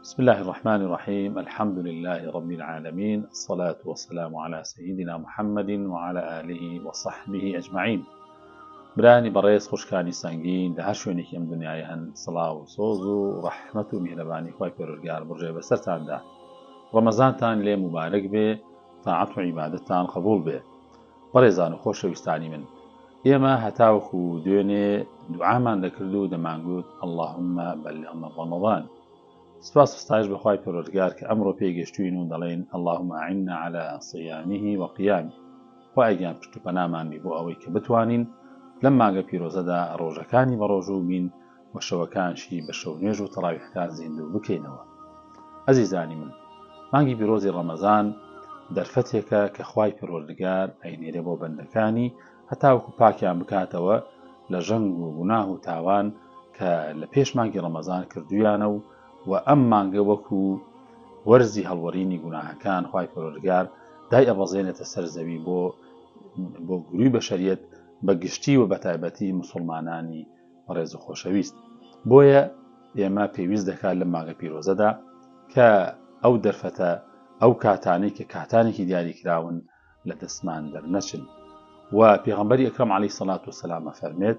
بسم الله الرحمن الرحيم الحمد لله رب العالمين الصلاة والسلام على سيدنا محمد وعلى آله وصحبه أجمعين برانی بەڕێز خوشکانی سەنگین لە هەر شوێنێکی ئەم دنیای هەن سڵاو و سۆز و ڕەحمەت و میهرەبانی خوای پەروەردگار بڕژێ بەسەرتاندا ڕەمەزانتان لێ موبارەک بێ تاعەت و عیبادەتتان قبوڵ بێ بەڕێزان و خۆشەویستانی من ئێمە هەتاوەکو دوێنێ دوعامان دەکرد و دەمانگوت اللهم بلغنا رمضان سپاس و ستایش بە خوای پەروەردگار کە ئەمڕۆ پێی گەشتوین و دەڵێین اللهم اعنا علی صیامه و قیامه خوایە گیان پشت و پەنامان بی بۆ ئەوەی کە بتوانین لەم مانگە پیرۆزەدا ڕۆژەکانی بە ڕۆژوو بین و شەوەکانشی بە شەو نوێژ و تەڕاویحەکان زیندوو بکەینەوە. ئەزیزانی من مانگی پیرۆزی ڕەمەزان دەرفەتێکە کە خوای پەروەردگار ئەینێرێ بۆ بەندەکانی هەتاوەکو پاکیان بکاتەوە لە ژەنگ و گوناه و تاوان کە لە پێش مانگی ڕەمەزان کردویانە و و ئەم مانگە وەکو وەرزی هەڵوەرینی گوناهەکان خوای پەروەردگار دای ئەبەزێنێتە سەر زەوی بۆ بۆ گروی بەشەریەت بە گشتی و بەتایبەتی مسوڵمانانی بەڕێز و خۆشەویست بۆیە ئێمە پێویست دەکات لەم مانگە پیرۆزەدا کە ئەو دەرفەتە ئەو کاتانەی کە کاتانێکی دیاریکراون لە دەستمان دەرنەچن و پێغەمبەری ئەکرەم عەلەیهی سەڵات وسەلام ئەفەرمێت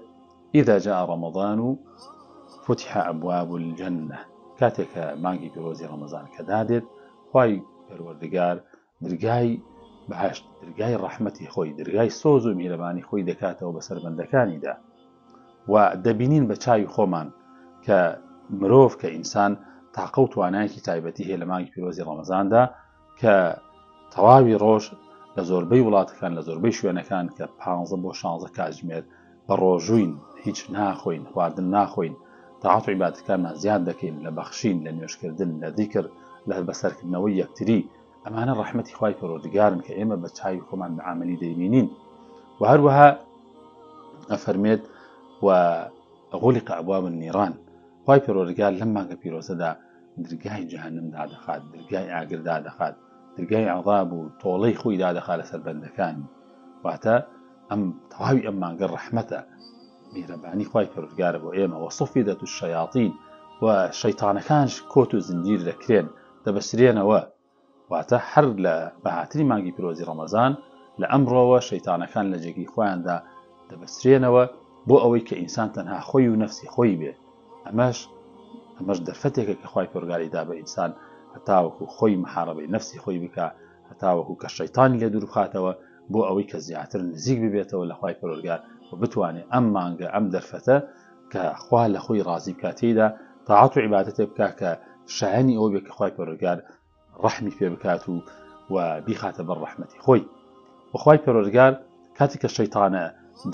إذا جاء رمضان فتح أبواب الجنة کاتێک کە مانگی پیرۆزی ڕەمەزان کە دادێت خوای پەروەردگار درگای بەهەشت، درگای ڕەحمەتی خۆی، درگای سۆز و میهرەبانی خۆی دەکاتەوە بەسەر بەندەکانیدا و دەبینین بە چاوی خۆمان کە مرۆڤ کە ئینسان تاقە و توانایەکی تایبەتی هەیە لە مانگی پیرۆزی ڕەمەزاندا کە تەواوی ڕۆژ لە زۆربەی وڵاتەکان لە زۆربەی شوێنەکان کە پ بۆ 16 کاتژمێر بە ڕۆژووین هیچ ناخۆین خواردن ناخۆین تاعەت و عیبادەتەکانمان زیاد دەکەین لە بەخشین لە نوێژکردن لە ذیکر لە بەسەرکردنەوەی یەکتری ئەمانە ڕەحمەتی خوای پەروەردگارن کە ئێمە بە چاوی خۆمان بە عاملی دەیبینین و هەروەها ئەفەرمێت و غلق أبواب النيران خوای پەروەردگار لەم مانگە پیرۆزەدا درگای جەهەنم دادەخات درگای ئاگر دادەخات درگای عذاب و تۆڵەی خۆی دادەخات لەسەر بەندەکانی واتە ئەم تەواوی ئەم مانگە ڕەحمەتە میهرەبانی خوای پەروەردگارە بۆ ئێمە وصفدت الشیاطین و شەیتانەکانش کۆت و زنجیر دەکرێن دەبەسرێنەوە واتە هەر لە بەهاتنی مانگی پیرۆزی ڕەمەزان لە ئەمڕۆوە شەیتانەکان لە جێگەی خۆیاندا دەبەسرێنەوە بۆ ئەوەی کە ئینسان تەنها خۆی و نەفسی خۆی بێ ئەمەش ئەمەش دەرفەتێکە کە خوای پەروەردگاری دا بە ئینسان هەتاوەکو خۆی محارەبەی نەفسی خۆی بکا هەتاوەکو کە شەیتانی لێ دوور بخاتەوە بۆ ئەوەی کە زیاتر نزیک ببێتەوە لە خوای پەروەردگار و بتوانێت ئەم مانگە ئەم دەرفەتە کە خوا لە خۆی ڕازی بکات تێیدا تاعەت و عیبادەتێک بکات کە شایەنی ئەوە بێت کە خوای پەروەردگار ڕەحمی پێ بکات و و بیخاتە بەر ڕەحمەتی خۆی و خوای پەروەردگار کاتێک کە شەیتانە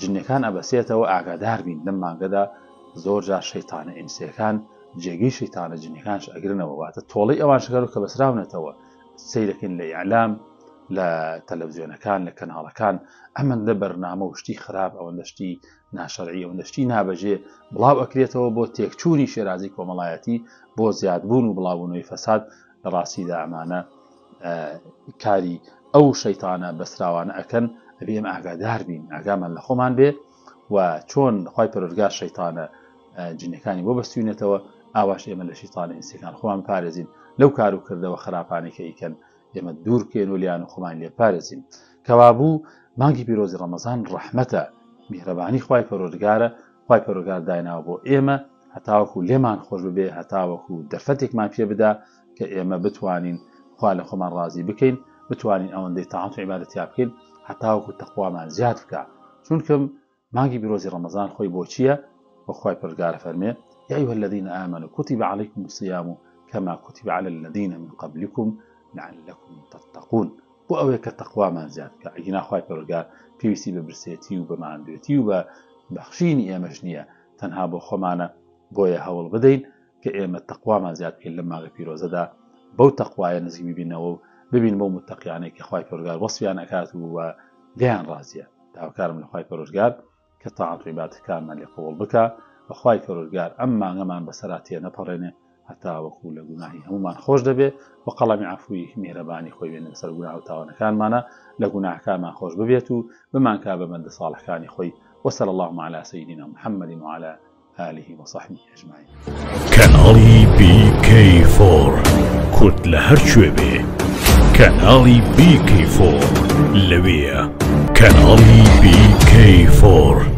جنەکان ئەبەسێتەوە ئاگادار بین لەم مانگەدا زۆر جار شەیتانە ئینسیەکان جێگەی شەیتانە جنەکانش ئەگرنەوە واتە تۆڵەی ئەوان شەکەن کە بەسراونەتەوە سەیرەکەین لە ئیعلام لە تەلەڤزیۆنەکان لە کەناڵەکان ئەمەندە بەرنامە و شتی خراپ ئەوەندە شتی ناشەرعی ئەوەندە شتی نابەجێ بڵاو ئەکرێتەوە بۆ تێکچوونی شێرازی کۆمەڵایەتی بۆ زیادبوون و بڵاوبوونەوەی فەساد لە ڕاستیدا ئەمانە کاری ئەو شەیتانە بەسراوانە ئەکەن ئەبێ ئێمە ئاگادار بین ئاگامان لە خۆمان بێ و چۆن خی پەرۆرگار شەیتانە جنەکانی بۆ بەستوینێتەوە ئاواش ئێمە لە شیتانە ئینسیەکان خۆمان پارێزین لەو کار و کردەوە خراپانەی کە ئیکەن ئێمە دوور بکەین و لیان و خۆمان لێ پارێزین کەوابوو مانگی پیرۆزی ڕەمەزان ڕەحمەتە میهرەبانی خوای پەروەردگارە خوای پەروەردگار دایناوە بۆ ئێمە هەتاوەکو لێمان خۆش ببێ هەتاوەکو دەرفەتێکمان پێ بدا کە ئێمە بتوانین خوا لە خۆمان ڕازی بکەین بتوانین ئەوەندەی تاعەت و عیبادەت تیا بکەین هەتاوەکو تەقوامان زیاد بکا چونکە مانگی پیرۆزی ڕەمەزان خۆی بۆ چییە؟ وە خوای پەروەردگار ئەفەرمێ، یا ایها الذین آمنوا کتب علیکم الصیام کما کتب علی الذین من قبلکم لعلکم تتقون بۆ ئەوەیە کە تەقوامان زیاد بکا ئەگینا خوای پەروەردگار پێویستی بە برسێتی و بە ماندوێتی و بە بەخشینی ئێمەش نییە تەنها بۆ خۆمانە بۆیە هەوڵ بدەین کە ئێمە تەقوامان زیاد بکەین لەم مانگە پیرۆزەدا بەو تەقوایە نزیک ببینەوە و ببین بەو متەقیانەی کە خوای پەروەردگار وەسفیان ئەکات و لێیان ڕازیە داواکارم لە خوای پەروەردگار کە تاعەت و عیبادەتەکانمان لێ قبوڵ بکا و خوای پەروەردگار ئەم مانگەمان بەسەرا تێنەپەڕێنێ هەتاوەکو لە گوناهی هەموومان خۆش دەبێ و قەڵەمی عەفوی میهرەبانی خۆی بێنێ بەسەر گوناه و تاوانەکانمانا لە گوناهەکانمان خۆش ببێت و بمانکا بە بەندە ساڵحەکانی خۆی وصلی اللهم علی سیدنا محمد وعلی. آله وصحبه اجمعین. کەناڵی بی کەی فۆر کورد لە هەر کوێ بێ کەناڵی بی کەی فۆر لەوێیە کەناڵی بی کەی فۆر.